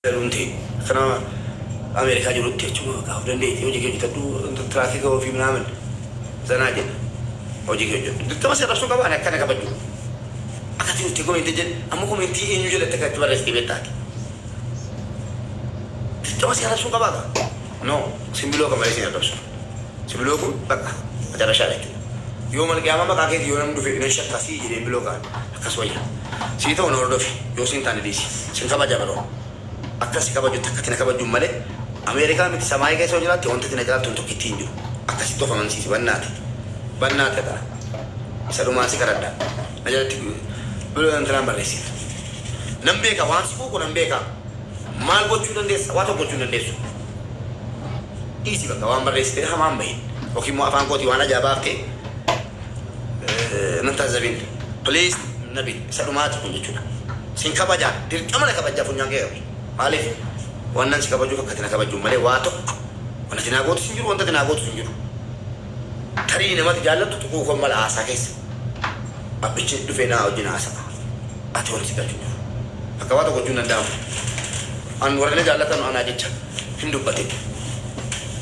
Galuun ta'e akka nama Ameerikaa jirutti achuma of dandeetti hojii kee hojjetadhu, tiraafika ofii minaamin zanaa jedha, hojii kee hojjedhu. Dirqama si arrabsuu qaba? Ani akkana kabaju akkatti nutti komentii jedhe. Amma komentii eenyu jalatti akka itti barreessite beektaati? Dirqama si arrabsuu qabaa kaa? No, simbiloo kan malee si arrabsu. Simbiloo kun bakka macarrashaadha jechuudha. Yoo malqiyaamaa maqaa keetii yoo namni dhufe nan shakka sii jedhee biloo kaan akkas wayya. Sii ta'u na hordofi, yoo siin taane dhiisi. Sin kabaja baroo. Akka si kabajutti akkatti na kabajuun malee, Ameerikaa miti samaayii keessa yoo jiraatte wanti ati na caaltuun tokkittii hin jiru. Akkasitti of amansiisi, bannaate. Bannaate ta'a. Isa dhumaan si kadhadha. Na jalatti biloo intinaan barreessin. Nan beeka, waan si quuqu nan beeka. Maal gochuu dandeessa? Waa tokko gochuu hin dandeessu. Dhiisi bakka, waan barreessite hamaan bahin. Yookiin immoo afaan kootii waan ajaa baafte nan taazabin. Please Nabil, isa dhumaati kun jechuudha. Sin kabajaa, dirqama na kabajjaa, funyaan kee qabi. Maaliif? Wannan si kabajuuf akkati na kabajuun malee waa tokko wanta ati naa gootus hin jiru, wanta ati naa gootus hin jiru. Tarii namati jaallattu tuquu koon mala haasaa keessa. Abbichi dhufee naa wajjin haasa'a. Ati wanti si galchu hin jiru. Akka waa tokko gochuun danda'amu. An warri na jaallatan anaa jecha hin dubbatin.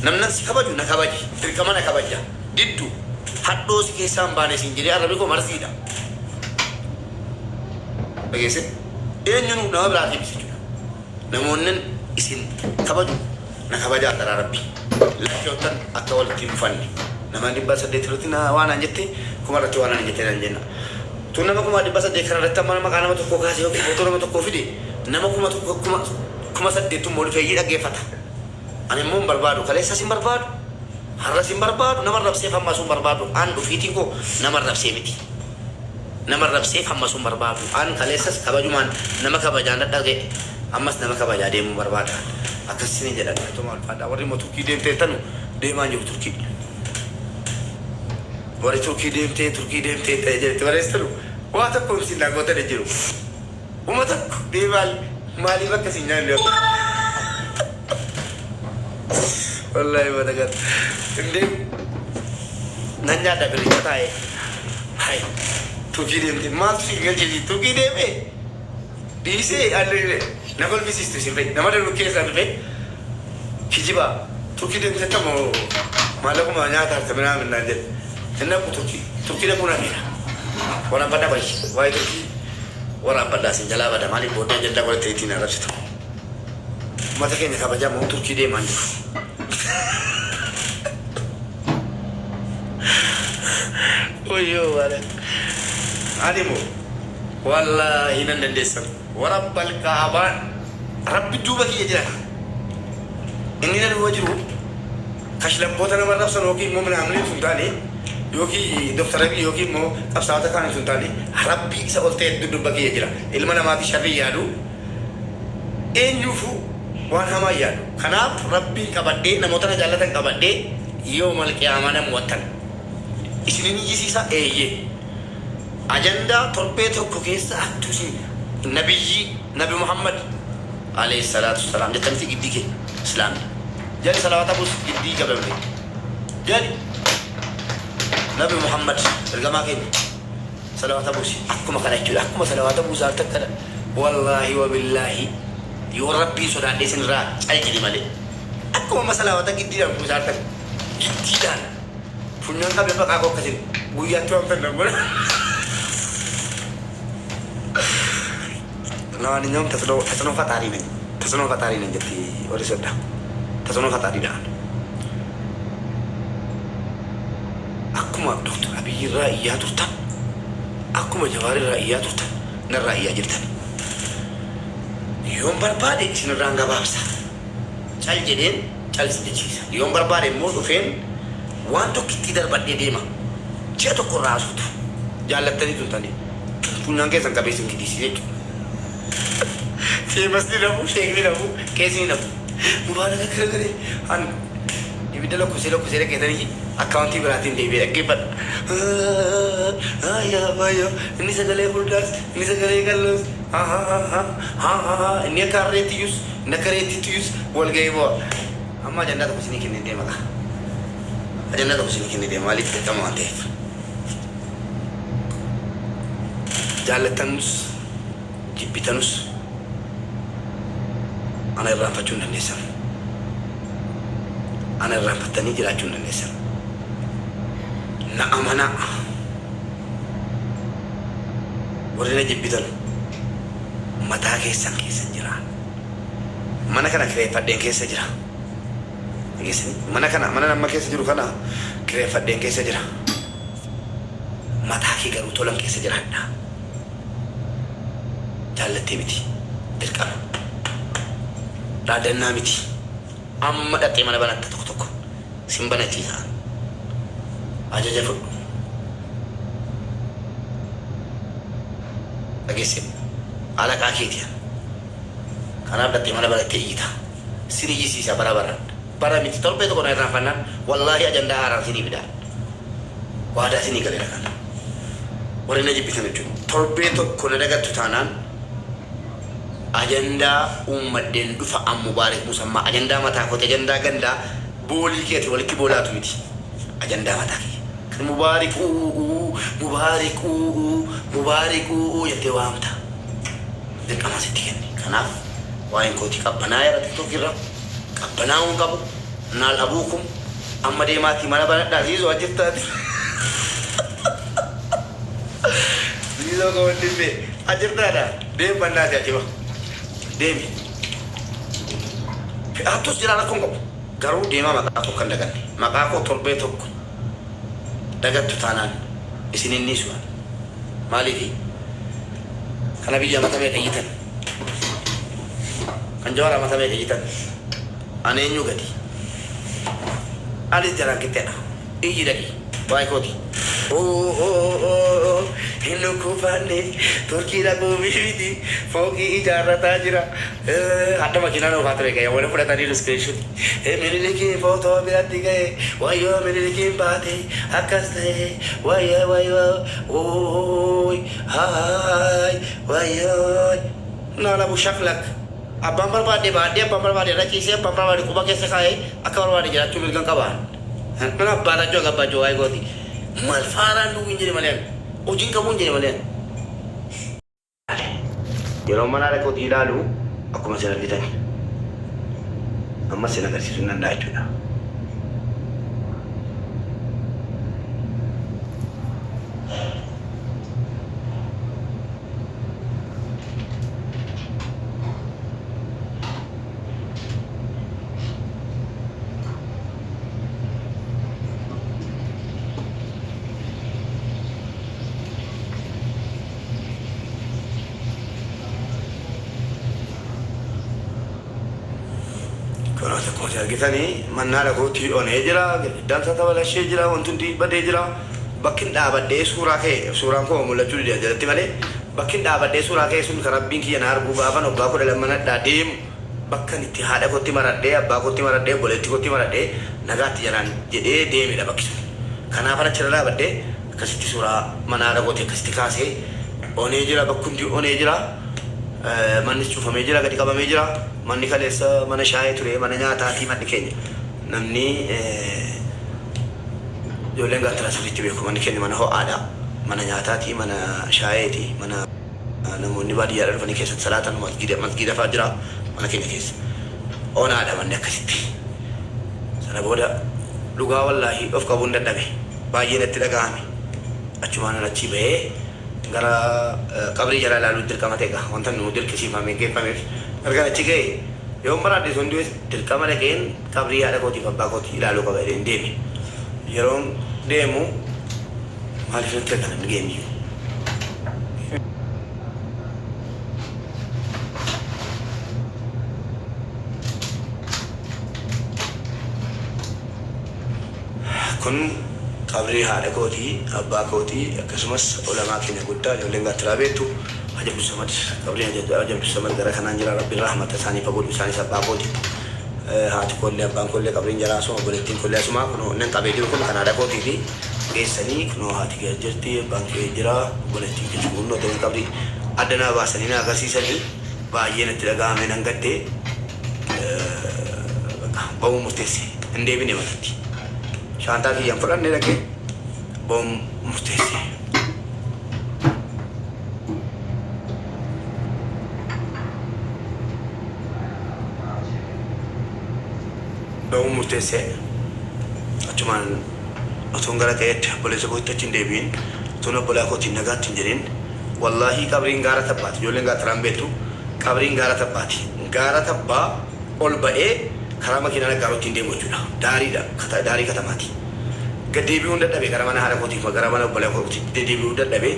Namnan si kabaju na kabaji. Dirqama na kabajja. Diddu hadhoo si keessaa hin baane siin jedhee, arrabni koo marziidha. Dhageesse? Eenyunu nama biraatiifis jechuudha. Namoonnin isin kabaju na kabajaa, karaa Rabbii. Lakkooftan akka walitti hin mufanne. Nama 800 irratti na waa naan jette, 1000 irratti waa naan jette naan jenna. Tun nama 800,000 kana irratti amma maqaa nama tokkoo kaasee yookiin footoo nama tokkoo fide, nama 1000, 8000 immoo dhufeeyyii dhaggeeffata. Ani immoo hin barbaadu. Kaleessas hin barbaadu. Har'as hin barbaadu. Nama arrabseef hammasuu hin barbaadu. An dhufiitiin koo nama arrabsee miti. Nama arrabseef hammasuu hin barbaadu. An kaleessas kabajumaan nama kabajaan dhadhage. Ammas nama kabajaa deemuu barbaada. Akkas isiniin jedha. Galatoomaa, ulfaadhaa. Warri immoo Turkii deemteettanu, deemaan jiru Turkii. Warri Turkii deemtee, Turkii deemtee ta'e jedhetti barreessitanu, waa tokko isin gootan hin jiru. Uma tokko deemaa maaliif akka isin nyaanne, wallahi mata gara hin deemu, nan nyaadha biricha taa'ee. Hay, Turkii deemte, maaltu si galchee Turkii deemee dhiisee? Allee na kolfisiistu isin fa'i. Nama danuu keessaa dhufe kijibaa Turkii deemte tamoo maallaquma nyaata harta minaa minnaan jedhe. Hin dhaqu Turkii. Turkii dhaquu na feera. Waraabbadha bayi waa'ee Turkii waraabbadha, isin jalaa bada. Maaliif booddee ajandaa godhattee ittiin arrabsitu? Uummata keenya kabajamoo, Turkii deemaan jiru. Wayyoo maala. Ani moo wallaahi nan dandeessan. Warabbal kaabaan, Rabbi duuba kiyya jira. Inni na duuba jiru kashlabboota nama arrabsan yookiin immoo minaamni utuu hin taane, yookiin Dr. Abiy yookiin immoo qabsaa'ota kaan utuu hin taane, Rabbii isa ol ta'e dudduuba kiyya jira. Ilma namaati sharrii yaadu, eenyuufuu waan hamaa yaadu. Kanaaf Rabbiin qabadhee, namoota na jaallatan qabadhee, yoomal qiyaamaa nan mo'attan. Isinin iyyisiisa, eeyyee. Ajandaa torbee tokko keessa hattuu isin nabiyyii Nabi Muhammad alayhi salaatu wassalaam jettanitti giddii kee islaamni. Jedhi, salawaata buus, giddii qabamte. Jedhi, Nabi Muhammad ergamaa keenya salawaata buusi. Akkuma kana jechuudha. Akkuma salawaata buusaa takkadha. Wallaahi wa billaahi, yoo Rabbiin sodaadhee isin irraa cal jedhe malee. Akkuma amma salawaata giddiidhaan buusaa takka giddiidhaan funyaan qabee maqaa koo akkasin guyyaatti waan fedhan godha. ለማንኛውም ተጽዕኖ ፈጣሪ ነኝ፣ ተጽዕኖ ፈጣሪ ነኝ jetti warri sodda. ተጽዕኖ ፈጣሪ dha. Akkuma Dr. Abiy irraa iyyaa turtan, akkuma Jawaar irraa iyyaa turtan, narraa iyyaa jirtan. Yoon barbaade isinirraan gabaabsa. Cal jedheen cal isin jechiisa. Yoon barbaade immoo dhufeen waan tokkittii darbadhee deema. Ji'a tokko irraa haasoftu. Jaallattanii tuntanii. Funyaan keessan qabee isin giddiisise jechuudha. Feemasni nafu, sheekni nafu, qeesni nafu. Mubaarak akkana godhe. An ibidda lakkoofsee lakkoofsee dhaggeessanii akkaawuntii biraatiin deebi'ee dhaggeeffadha. Ayyaa ayyaa, inni sagalee furdaas, inni sagalee qalloos, inni akka harreetti iyyus, inni akka reettiitti iyyus wal ga'ee bu'a. Amma ajandaa tokko isinii kennee deema kaa. Ajandaa tokko isinii kennee deema, maaliif dirqama waan ta'eef. Jaallatanus jibbitanus Ana irraanfachuu hin dandeessan. Ana irraanfattanii jiraachuu hin dandeessan. Na amanaa. Warri na jibbitan mataa keessan keessan jira. Mana kana kireeffadheen keessa jira. Dhageessanii? Mana kana mana nama keessa jiru kana kireeffadheen keessa jira. Mataa kee garuu tolan keessa jiraadha. Jaallattee miti. Dirqama. Dhaadannaa miti. Amma dhaqxee mana banatta tokko tokko. Sin banachiisa. Ajaja fudhu. Dhageesse? Alaqaa keeti. Kanaaf dhaqxee mana banattee iyyita. Sin iyyisiisa bara baraan. Bara miti, torbee tokko na irraanfannaan wallaahi ajandaa haaraan sinii fidaan. Waadaa sinii galeera kana. Warri na jibbitan jechuudha. Torbee tokko na dagattu taanaan ajandaa uummadheen dhufa. An Mubaarik Musammaa ajandaa mataa kooti, ajandaa gandaa boolii keeti walitti boolaatu miti. Ajandaa mataa kiyya. Kan Mubaarik uu Mubaarik uu Mubaarik uu jettee waamta. Dirqama sitti kenne. Kanaaf waa'een kootii qabbanaa'eera. TikTok irra qabbanaa'uu hin qabu. Naal abuukum amma deemaatii mana banadhaa. Ziizoo ajjirtaati. Ziizoo koo wandimbe ajjirtaadha. Deem bannaati ajiba. Deemi. Fe'aattus jira, rakkoon qabu. Garuu deemaa maqaa koo kan daganne. Maqaa koo torbee tokko dagattu taanaan isin hin dhiisu. Maaliifi kana biyya mata meeqa iyyitan? Kan Jawar amata meeqa iyyitan? Ani eenyu gadi? Anis jaraan qixxeedha. Iyyi dhaqi. Waa'ee kooti. Hin dhukkufanne, Turkii dhaquu miti, fooqii ijaarrataa jira. Hadha makiinaan oofaa ture ga'e wal fudhatanii screenshot. Minilikiin footoo biratti ga'e, wayyoo Minilikiin baate akkas ta'e, wayyoo wayyoo ooy haay wayyoo. Naalabu shaklak. Abbaan barbaade baadhee, abbaan barbaade irra ciisee, abbaan barbaade quba keessa kaa'ee akka barbaade jiraachuu mirgan qabaan. Mana abbaa raajoo gabbaa joo waa'ee kooti. Maal faaraan duwwi hin jedhe malee ani. Hojiin qabu hin jedhe malee ani. Yeroo mana haadha kootii ilaalu akkuma isin argitani. Ammas isin agarsiisuu hin danda'a jechuudha. Karaa tokko isin argitanii manni haadha kootii onee jira, girgiddaan isaa tabalashee jira, wanti hundi badee jira. Bakki hin dhaabadhee suuraa ka'e, suuraan koo mul'achuu dide jalatti malee, bakki hin dhaabadhee suuraa ka'e sun kan Rabbiin kiyya na arguu gaafan waggaa 12 nadhaa deemu bakka itti haadha kootti maradhee, abbaa kootti maradhee, obboleettii kootti maradhee nagaatti jaraan jedhee deemedha bakki sun. Kanaafan achirra dhaabadhee akkasitti suuraa mana haadha kootii akkasitti kaasee onee jira, bakki hundi onee jira. Mannis cufamee jira, gadi qabamee jira. Manni kaleessa mana shaayee ture, mana nyaataatii manni keenya. Namni ijoolleen gaattiraa sirriitti beeku. Manni keenya mana ho'aadha. Mana nyaataati, mana shaayeeti, mana namoonni baadiyyaadhaa dhufanii keessatti salaatan, masgiida masgiida fa'aa jira mana keenya keessa. Onaadha manni akkasitti. Sana booda dhugaa wallaahi of qabuun dadhabe. Baay'ee natti dhaga'ame. Achumaan achii bahee gara qabrii jaraa ilaaluun dirqama ta'e egaa wanta nu dirqisiifamee geeffameef erga achi ga'e yoon baraadhe sun du'es dirqama dhaqeen qabrii haadha kootiif abbaa kootii ilaaluu qaba jedheen deeme. Yeroon deemu maaliif natti dhaqa namni geemiyyuu? Kun qabrii haadha kootii, abbaa kootii, akkasumas ulamaa keenya guddaa ijoolleen gaattiraa beektu Haji Abdulsamad. Qabriin Haji Abdulsamad gara kanaan jira. Rabbiin rahmata isaaniif haa godhu. Isaanis abbaa kooti. Haati koollee abbaan koollee qabriin jaraa asuma, obboleettiin koollee asuma. Kunoo nan qabee jiru kun kan haadha kootii fi geessanii kunoo haati kee jirti, abbaan kee jira, obboleettiin kee kunoo ta'ee qabrii adda naa baasanii na agarsiisanii baay'ee natti dhaga'ame, nan gaddee ba'uu murteesse. Hin deebine manatti. Shaantaa kiyyaan fudhanne dhaqee ba'uun murteesse. Ba'uun murteesse. Achumaan otoon gara qe'eetti obboleessa kootti achi hin deebi'in, otoon obbolaa kootiin nagaatti hin jedhin, wallaahii qabriin gaara tabbaati, ijoolleen gaattiraan beektu, qabriin gaara tabbaati. Gaara tabbaa ol ba'ee karaa makiinaan Aggaarotti hin deemu jechuudha. Daariidha, daarii katamaati. Gad deebi'uun dadhabe gara mana haadha kootiif gara mana obbolaa kootiif deebi'uu dadhabe.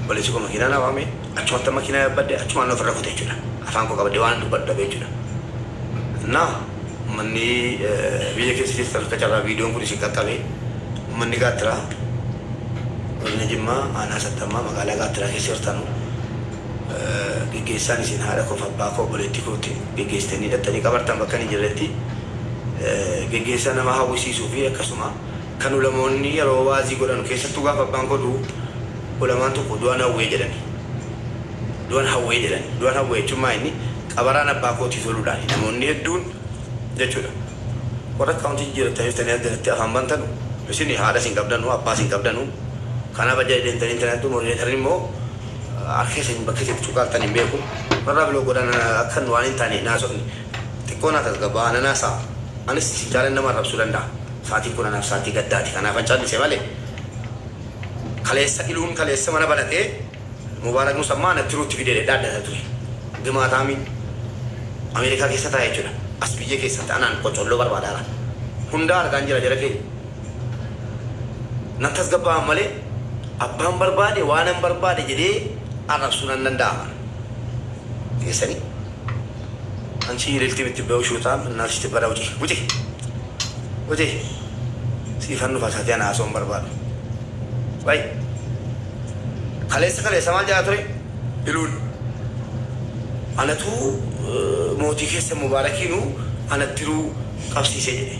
Obboleessi koo makiinaa na waame, achumatti makiinaa yaabbadde, achumaan ofirra kute jechuudha. Afaan koo qabadde waan dubbadhu dhabe jechuudha. Na manni biyya keessa jirtan akka carraa viidiyoon kun isin qaqqabe, manni Gaattiraa, godina Jimmaa, aanaa Sattammaa, magaalaa Gaattiraa keessa jirtanu, geggeessaan isin haadha koof abbaa koo obboleettii kootti geggeessitanii hidhattanii qabartan bakka hin jirretti geggeessaa nama hawwisiisuu fi akkasuma kan ulamoonni yeroo waazii godhanu, keessattuu gaafa abbaan koo du'u ulamaan tokko du'an hawwee jedhani. Du'an hawwee jedhani. Du'an hawwee jechuun maa inni qabaraan abbaa kootii toluudhaan namoonni hedduun jechuudha. Warra akkaawuntii jijjiirattanii dhuftanii as jalatti afaan bantanu, isin haadha isin qabdanu, abbaa isin qabdanu, kanaaf ajaja deemtanii intarneetii moderator immoo harka keessan bakka isin cuqaaltan hin beeku. Warra block godhan akka waan hin taane naasofni xiqqoo naa tasgabbaa nanaasaa. Anis isin caalan nama arrabsuu danda'a. Sa'aatiin kun anaaf sa'aatii gaddaati. Kanaaf an callise malee. Kaleessa iluun kaleessa mana banatee Mubaarak Musammaa anatti ruutti fidee dhaaddata ture. Gimaataamiin Ameerikaa keessa taa'e jechuudha. As biyya keessatti anaan qocolloo barbaadaara. Hundaa argaan jira jara keenya. Nan tasgabbaa'an malee abbaan barbaade waanan barbaade jedhee arrabsuu nan danda'a. Geessanii. አንቺ ልልቲ የምትባዪው ሹታም እናትሽ ትበላ። ውጪ ውጪ ውጪ። Siifan dhufa saatii ana haasa'uun barbaadu. Bay kaleessa kaleessa maal jedhaa ture iluun? Anatu mootii keessa Mubaarakiinu ana tiruu qabsiise jedhe.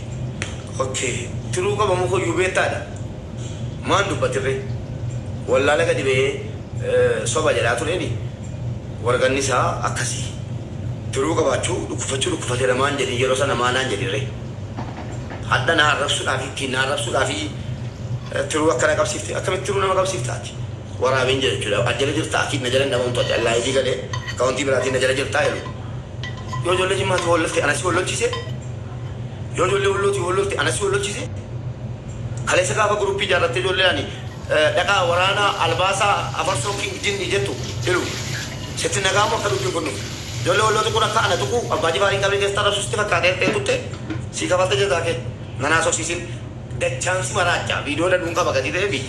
Okay, tiruu qabamu koyyuu beektaadha. Maan dubbatirre wallaala gadi ba'ee soba jedhaa tureeni. Warqanni isaa akkasii tiruu qabaachuu dhukkufachuu dhukkufateera maan jedhin yeroo sana maanaan jedhirre. Hadha na arrabsuudhaaf, ittiin na arrabsuudhaaf tiruu akkana qabsiifte. Akkamitti tiruu nama qabsiiftaati? Waraabeen jira jechuudha. Ajjala jirta akiin na jala hin dhabamtu. Ati allaahii galee akkaawuntii biraatiin na jala jirtaa jedhu. Yoo ijoollee Jimmaatti hollofte anasi hollolchise, yoo ijoollee Wallooti hollofte anasi hollolchise. Kaleessa gaafa guruppii ijaarrattee ijoollee ani dhaqaa waraanaa albaasaa afarsoo king jinni jettu ilu sitti nagaamu akka dubbiin kun dhufu. Ijoollee Wallooti kun akka ana tuquu abbaa Jifaariin qabrii keessatti arrabsu sitti fakkaatee ta'e tutte sii kafalte jazaa kee nanaa sobsiisin dachaansi maraacha viidiyoo daduun qaba gatii ta'eefi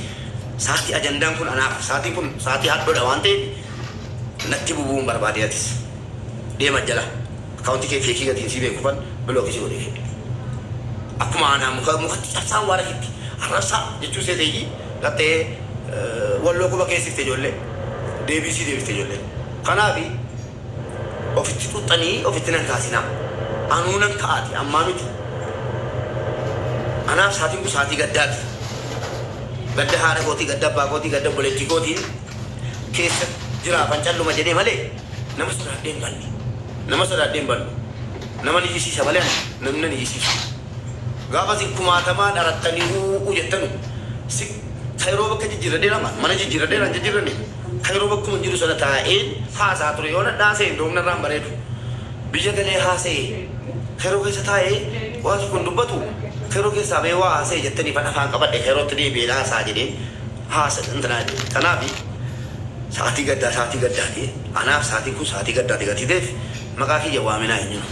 sa'aatii ajandaan kun anaaf sa'aatiin kun sa'aatii hadhoodha waan ta'eef natti bubuun barbaade. Atis deema jala akkaawuntii kee fake gatiin sii beekufan block si godhee akkuma aanaa muka mukatti cabsaan waan akitti arrabsaa jechuu seeteeyyi dhattee Walloo quba keessifte ijoollee deebisii deebiste ijoollee. Kanaafi ofitti xuxxanii ofitti nan kaasinaa. Anuu nan ka'aati, ammaa miti. Anaaf sa'aatiin kun sa'aatii gaddaati. Gadda haadha kootii, gadda abbaa kootii, gadda obboleettii kootiin keessa jiraafan calluma jedhee malee nama sodaadhee hin banne. Nama sodaadhee hin bannu. Nama ni iyyisiisa malee namni nan iyyisiisu. Gaafa isin kumaatamaa dharattanii u'uu jettanu si ka yeroo bakka jijjiirradheera mana jijjiirradheera hin jijjiirranne, ka yeroo bakkuma jiru sana taa'een haasaa ture. Yoo nadhaasee doomna irraan bareedu biyya galee haasa'e, ka yeroo keessa taa'ee waan kun dubbatu, ka yeroo keessaa ba'ee waa haasa'e jettanii fan afaan qabadhe, ka yerootti deebi'ee haasaa jedheen haasa intinaa jedhe. Kanaafi sa'aatii gaddaa sa'aatii gaddaati. Anaaf sa'aatiin kun sa'aatii gaddaati gatii ta'eef maqaa kiyya waaminaa hin jiru.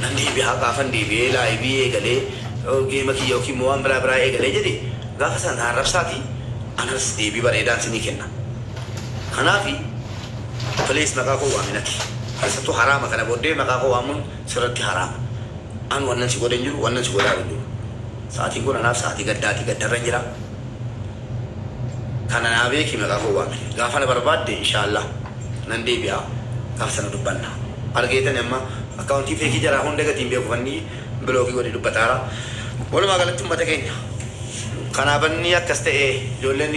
Nan deebi'aa gaafan deebi'ee live eegalee game kiyya yookiin immoo waan biraa biraa eegalee jedhe, gaafa sana arrabsaati anas deebii bareedaan sinii kenna. Kanaafi please maqaa koo waaminati. Keessattuu haraama, kana booddee maqaa koo waamuun sirratti haraama. An wannan si godhe hin jiru, wannan si godhaa hin jiru. Sa'aatiin kun anaaf sa'aatii gaddaati, gaddarra hin jira. Kana naa beeki, maqaa koo waamine. Gaafa na barbaadde inshaallah nan deebi'a, gaafa sana dubbanna. Argeetani amma akkaawuntii fake jaraa hunda gatiin beeku fanni block godhe dubbataara. Walumaa galatti uummata keenya. Kanaaf inni akkas ta'e, ijoolleen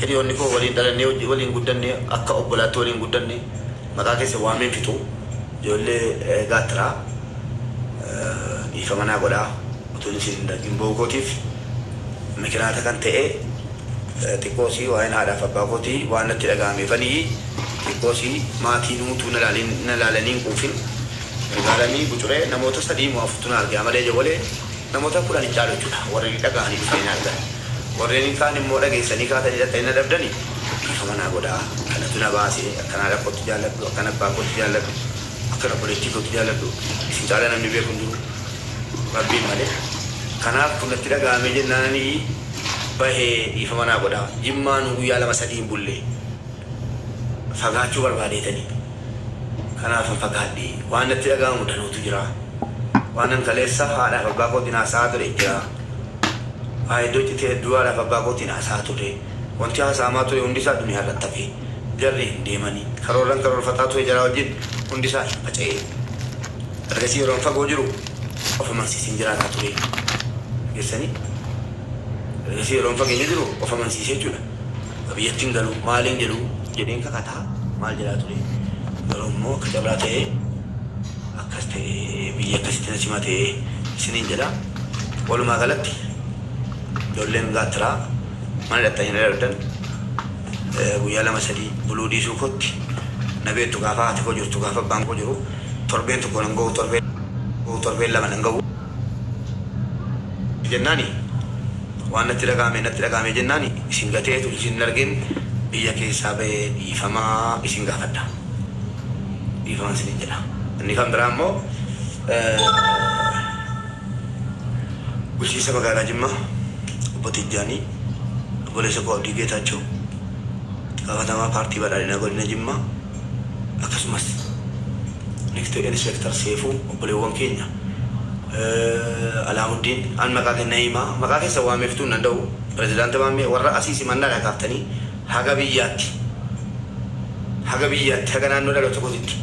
hiriyoonni koo waliin dhalannee waliin guddanne, akka obbolaatti waliin guddanne, maqaa keessa waameen fixu, ijoollee Gaattiraa, dhiifama naa godhaa utuun isin hin dargin ba'uu kootiif. Mikinaata kan ta'e xiqqoosii waa'een haadhaaf abbaa kootii waan natti dhaga'ameefanii xiqqoosii maatiin utuu na laalanii hin quufin. Mirgaalamii Bucuree namoota sadii moo afurtu na arge amalee Jawalee namoota 10 hin caalu jechuudha warri dhagahanii dhufanii na argan. Warreen kaan immoo dhageessanii kaatanii dhaqxanii na dhabdani dhiifama naa godhaa. Kanatu na baase akkan haadha kootti jaalladhu akkan abbaa kootti jaalladhu akkan obboleettii kootti jaalladhu isin caalaa namni beeku hin jiru Rabbiin malee. Kanaaf kun natti dhaga'amee jennaanani bahe dhiifama naa godhaa. Jimmaanuu guyyaa lama sadii hin bulle fagaachuu barbaadeetani. Kanaafan fagaadhe. Waan natti dhaga'amu danuutu jira. Waanan kaleessa haadhaaf abbaa kootiin haasa'aa ture jira. Waa hedduu iccitii hedduu haadhaaf abbaa kootiin haasa'aa turre. Wanti haasa'amaa ture hundi isaa duniyaa irratti hafe. Jarri hin deemani. Karoorran karoorfataa ture jaraa wajjin hundi isaa hin faca'e. Ergasii yeroon fagoo jiru of amansiiseen jiraataa ture. Dhageessanii? Ergasii yeroon fageenya jiru of amansiisee jechuudha. Biyyatti hin galu, maaliin jedhu jedheen kakataa maal jedhaa ture. Garuu immoo akka carraa ta'ee akkas ta'e biyyi akkasitti na simate isiniin jedha. Walumaa galatti ijoolleen gaattiraa mana dhaqxanii na dhabdan guyyaa lama sadii buluu dhiisuu kootti na beektu gaafa haati koo jirtu gaafa abbaan koo jiru torbeen tokko nan ga'u torbeen torbeen lama nan ga'u jennaani waan natti dhaga'ame natti dhaga'ame jennaani isin gateetu isin hin argin biyya keessaa ba'ee dhiifama isin gaafadha. Dhiifama isinin jedha. Inni kan biraa immoo bulchiinsa magaalaa Jimmaa obbo Tijjaanii obboleessa koo Abdii Geetaachoo itti gaafatamaa paartii badhaadhinaa godina Jimmaa akkasumas Nikte Inspektar Seefuu obboleewwan keenya Alaamuddiin an maqaa kenna himaa maqaa keessa waamee fixuu hin danda'u pirezidaanti Maammee warra asii simannaadha kaaftanii haga biyyaatti haga biyyaatti haga naannoo dhaloota kootitti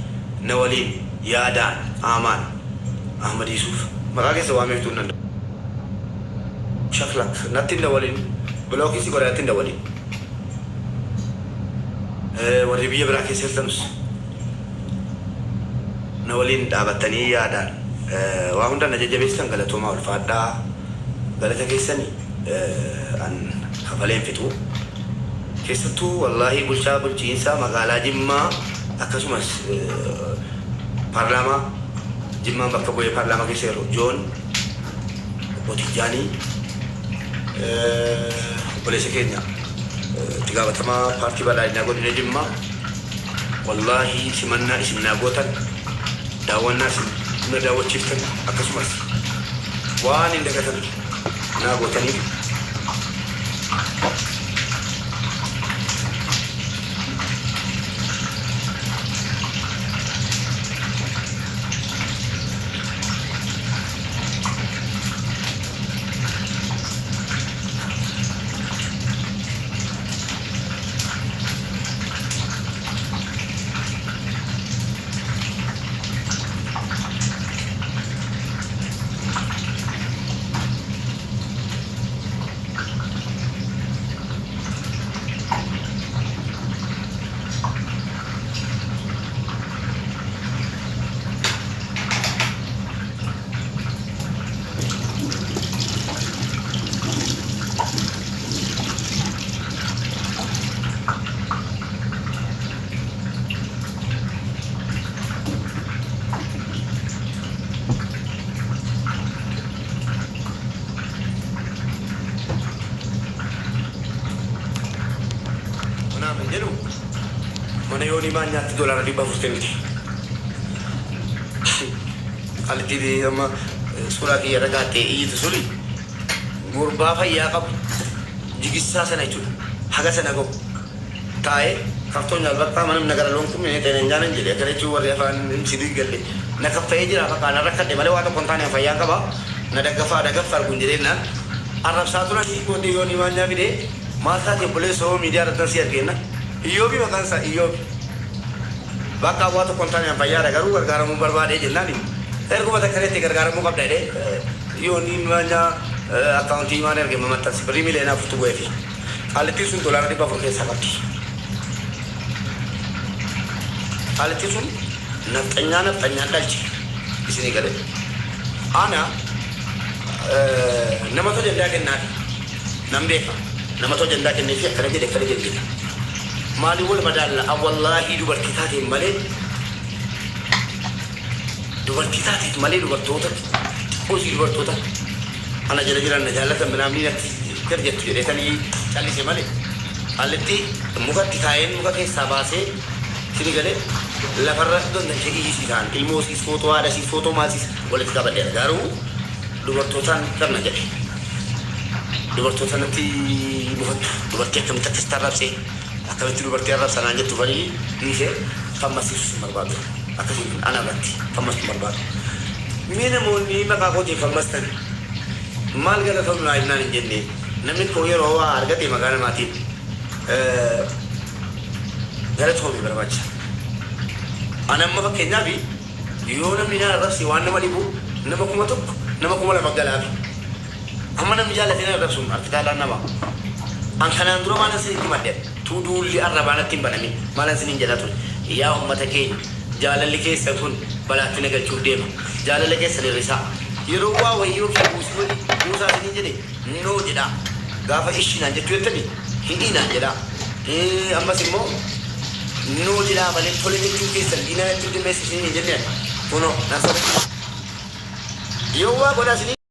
na waliin yaadaan qaamaan Ahmad Yusuuf maqaa keessa waamee fixuu hin danda'u. Shaklak natti hin dawalin bilookii si godha natti hin dawalin. Warri biyya biraa keessa jirtanus na waliin dhaabattanii yaadaan waa hundaan na jajjabeessitan galatoomaa ulfaadhaa galata keessani an kafalee hin fixu. Keessattuu wallaahii bulchaa bulchiinsa magaalaa Jimmaa akkasumas paarlaamaa Jimmaan bakka bu'ee paarlaamaa keessa jiru Joon Obbo Tijjaanii obboleessa keenya itti gaafatamaa paartii badhaadhinaa godina Jimmaa wallaahi simannaa isin naa gootan daawwannaa isin na daawwachiiftan akkasumas waan hin dagatamne naa gootaniif Kanaaf hin jedhu mana yoonii maanyaatti doolaara 400 kenniti. Qalittii amma suuraa kiyya irra kaattee iyyitu suni gurbaa fayyaa qabu jigissaa sana jechuudha. Haga sana gahu taa'ee kaftoonyaal bakka mana nagara loon kun mee xeenanyaa nan jedhe akkana jechuun warri afaan sidii galle na kaffa'ee jira bakka na rakkadhe malee waa tokko hin taane fayyaan qaba na daggafaa dagaffa arguun jedheen arrabsaa turanii booddee yoonii maanyaa fidee maal taate obboleessoo miidiyaa irratti si argeenna Iyyoobi maqaan isaa Iyyoobi. Bakka waa tokko hin taane an fayyaadha garuu gargaaramuu barbaade jennaan erguma takka itti gargaaramuu qabda jedhee yooniin maanyaa akkaawuntii maan erge mamaxxansi birrii miliyoona afurtu bu'eefi. Qaallittiin sun doolaara 400 keessaa qabdi. Qaallittiin sun nafxanyaa nafxanyaan dhalche isinii galee. Ana namatu ajandaa kennaafi nan beeka namatu ajandaa kenneefi akkana jedhe akkana jedhe jedha. Maaliin wal madaalla an wallaahii dubartii taateen malee Dubartii taateef malee dubartoota xiqqoo isii dubartoota ana jala jiran na jaallatan minaamni natti gad jettu jedheetanii callise malee qaallitti mukatti kaa'een muka keessaa baasee sini galee lafarra gangalchee iyyisii ta'an ilmoo siis footoo haadha siis footoo maal siis walitti qabadheera garuu dubartootaan qabna jedhe. Dubartoota natti mufattu dubartii akkamitti akkasitti arrabsee akkamitti dubartii arrabsa naan jettu fanii dhiisee fammasiisus hin barbaadu. Akkasiin ana irratti fammastu hin barbaadu. Mee namoonni maqaa kootiin fammastan maal galatoom naa jennaan hin jenne namni koo yeroo waa argate maqaa namaatiin galatoomi barbaachisa. Ana amma fakkeenyaaf yoo namni na arrabse waan nama dhibu nama 1000 nama 2000 galaafi. Amma namni jaallatee na arrabsu harki caalaan nama. An kanaan dura maalan isinitti himadhe tuu duulli arrabaa natti hin banamin maalan isiniin jedhaa ture. Yaa ummata keenya jaalalli keessan kun balaatti na galchuuf deema. Jaalala keessan hir'isaa. Yeroo waa wayii yookiin buusii wayii buusaa isiniin jedhe no jedhaa. Gaafa ishi naan jechuu jettani hidhii naan jedhaa. Ammas immoo no jedhaa malee tole jechuun keessan diinaa natti dhimmeessa isiniin hin jenne ani. Kunoo nan soba. Yoo waa godhaa isiniin.